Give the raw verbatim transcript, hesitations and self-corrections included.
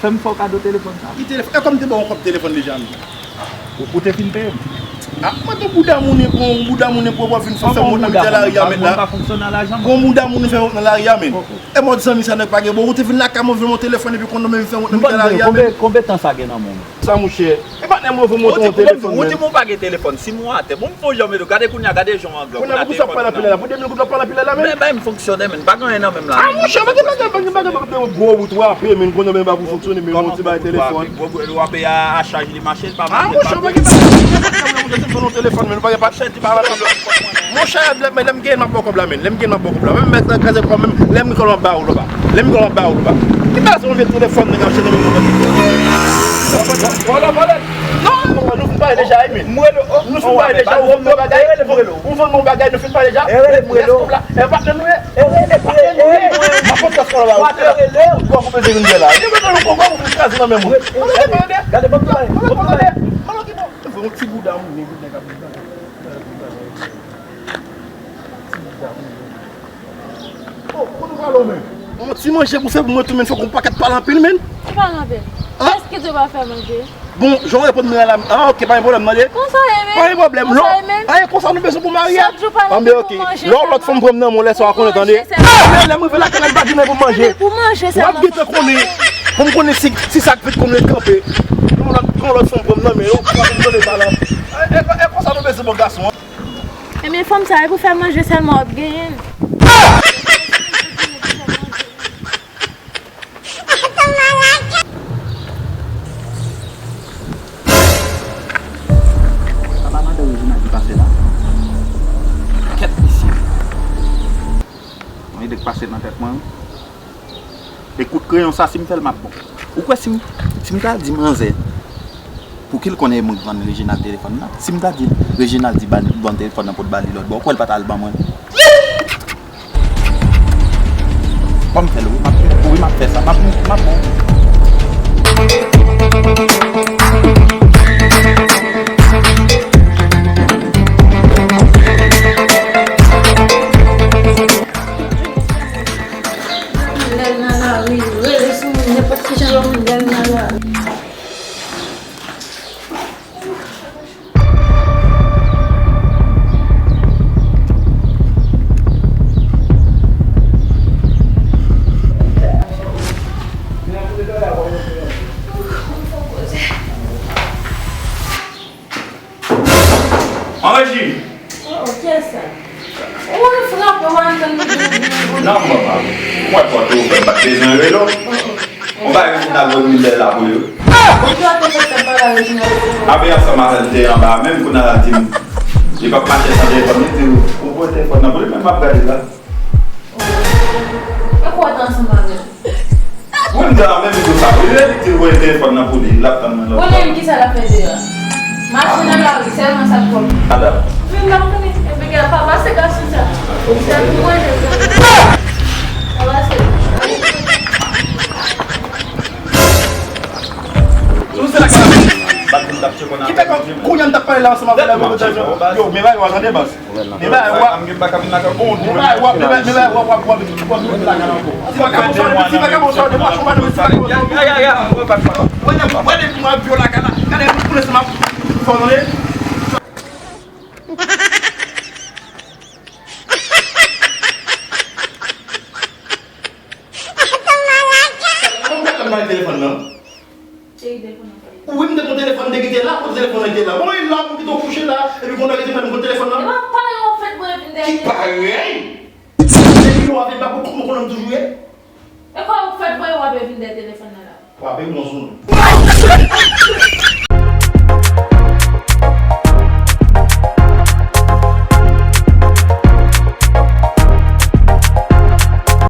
M fè w kado telefòn sa. Ki telefòn? E kòm te ba w kòb telefòn deja, men. Ou, ou te fin peye m? Ah, mwen te bouda moun e bon, bouda moun e bon, w ap vin fè m wont nan mitan lari a, men la. Mwen pa fonksyone nan lajan, mwen. Bon, bouda moun fè wont nan lari a, men. E mòd zanmi sa nèg pa gen. Bon, ou te vin lakay mwen vin yon telefòn epi konnen mwen vin fè wont nan mitan lari a, men. Konbyen, konbyen tan sa gen nan men w? Sa, monchè. E patnè mwen voye montre yon telefòn, men. Ou di m ou pa gen telefòn, si mwen atè. Bon, m fè w janm edo. Gade kounye a, gade jan w angle. Kounye a, pou sa w pale anpil la, pou de mil goud w ap pale anpil la, men. Men, bay m fonksyone, men. Pa gen anyen nan men m la. Ah, monchè, mwen gen bagay, mwen gen bagay, mwen gen gwo bout w ape, men. Konnen men pa pou fonksyone, men yon ti bagay telefòn. Gwo bout w ape a, a chaj li mache, li pa mache. Ah, monchè, mwen gen bagay, mwen gen bagay, mwen gen bagay, mwen gen bagay, mwen gen bagay. Monchè, lè, lè m gen, m ap ba w kòb la, men. Lè m gen, m ap ba w kòb la. Menm mèt nan kraze kòb, menm lè m gen kòb, m ap ba w, lòba. Lè m gen kòb, m ap ba w, lòba. Ki bagay sa, yon vye telefòn, nèg ap chèche menm. Vòlè, vòlè. Non, nou fin pale deja, wi, men. M rele w. Nou fin pale deja, ou vann mwen bagay. Ou vann mwen bagay, nou fin pale deja. Rele m, rele w. E patnè nou ye. E rele m, rele w. M ap fè sa, lòba. Ou ap rele w. Ou ap bezwen vin la. Ou bezwen yon kòb, ou vin kraze nan men mwen. Gade, ban m travay. Ban m travay. Fè yon ti bouda moun, nèg ap vin. Oh, kote w prale w menm? Yon ti manje pou fè pou mwen tou, men fòk yon pakèt pale anpil, men. Ki pale anpil? Hein? Kiyès ki di w pa fè manje? Bon, jan w reponn mwen la, ah, ok, pa gen pwoblèm, mande. Konsa ye, men. Pa gen pwoblèm. Konsa ye, men. Ayen konsa nou bezwen pou marye a? Chak jou pale anpil pou manje sèlman. Anben, ok. Lè yon lòt fanm pran m nan men w, lè sa w a konnen, tande. Pou manje sèlman. Lè mwen vin lakay la, m pa di mwen pou manje. Pou manje sèlman. W ap gentan konnen. Pou m konnen si, si sa k vin konn ret kanpe. Yon lòt, yon lòt fanm pran m nan men w, w ap vin tande pale. E, e, e konsa nou bezwen bon gason an. Ebyen, fanm sa, e pou fè manje sèlman w ap genyen l. Sa pa madan Reginald ki pase la? Kèt mesye. Yon ide k pase nan tèt mwen, wi. E kout kreyon sa, si m fè l, m ap bon. Ou kwè si m, si m ta di manzè, pou ki l konnen e mwen k vann Reginald telefòn nan? Si m ta di Reginald di ba, ban telefòn nan pou l ba li lòt bò, ou kwè l pa t al ban mwen? Ban m fè l, wi, m ap, wi, m ap fè sa, m ap, m ap bon. Lè l nan lari, rele sou moun, nenpòt ki jan lòm lè l nan lari. Anrejim! Oh, oh, kiyès sa? Ou frape, w antann li di w byen. Non, papa. Mwen pòte ouvè, m pa t bezwen rele w. Ou pa Reginald Rodmiller la pou li, wi. Ou te fè tèt pale a Reginald Rodmiller. Apre ansanm avè l te anba a, menm kounye a la di m, li p ap mache san telefòn, li di, ou voye telefòn nan pou li, men m ap gade la. E kwa w te ansanm avè l? Wi, m te la menm jou sa. Wi, lè li di l voye telefòn nan pou li, l ap tann mwen lòt bò. Konnen m kisa l ap fè deyò a. Mache nan lari, sèlman sa k kòb. Madam. Wi, m ap konnen. Epi gade, pa pase gason sa. Ou fè pou manje, pa pase. Ou se la ki bat m, t ap tcheke nan. Ki fè kounye a m t ap pale la ansanm avè l. Yo, men bagay yo a tande, baz. Men bagay w ap, men bagay w ap, men bagay w ap, w ap, w ap, w ap vin lakay la ankò. Ti vagabon sa, ti vagabon sa, depi w ap chonpay, ti vagabon sa. Wè, depi, wè, depi m ap vin lakay la, gade, m konnen se m ap fè w tande. Mwen pa konn bay telefòn nan. Cheri, telefòn nan pa li. Wi, m te pran telefòn, m te kite la, kote telefòn nan te la. Bon, e la, pou kite w kouche la, epi kounye a rete mwen, m pran telefòn nan. E pa parèy w ap fèt voye vin dèyè. Ki parèy? Se li yo avè bak ou, kòman konnen m toujou ye? E kòman w ap fèt voye w ap vin dèyè telefòn nan la? W ap bon sou nou.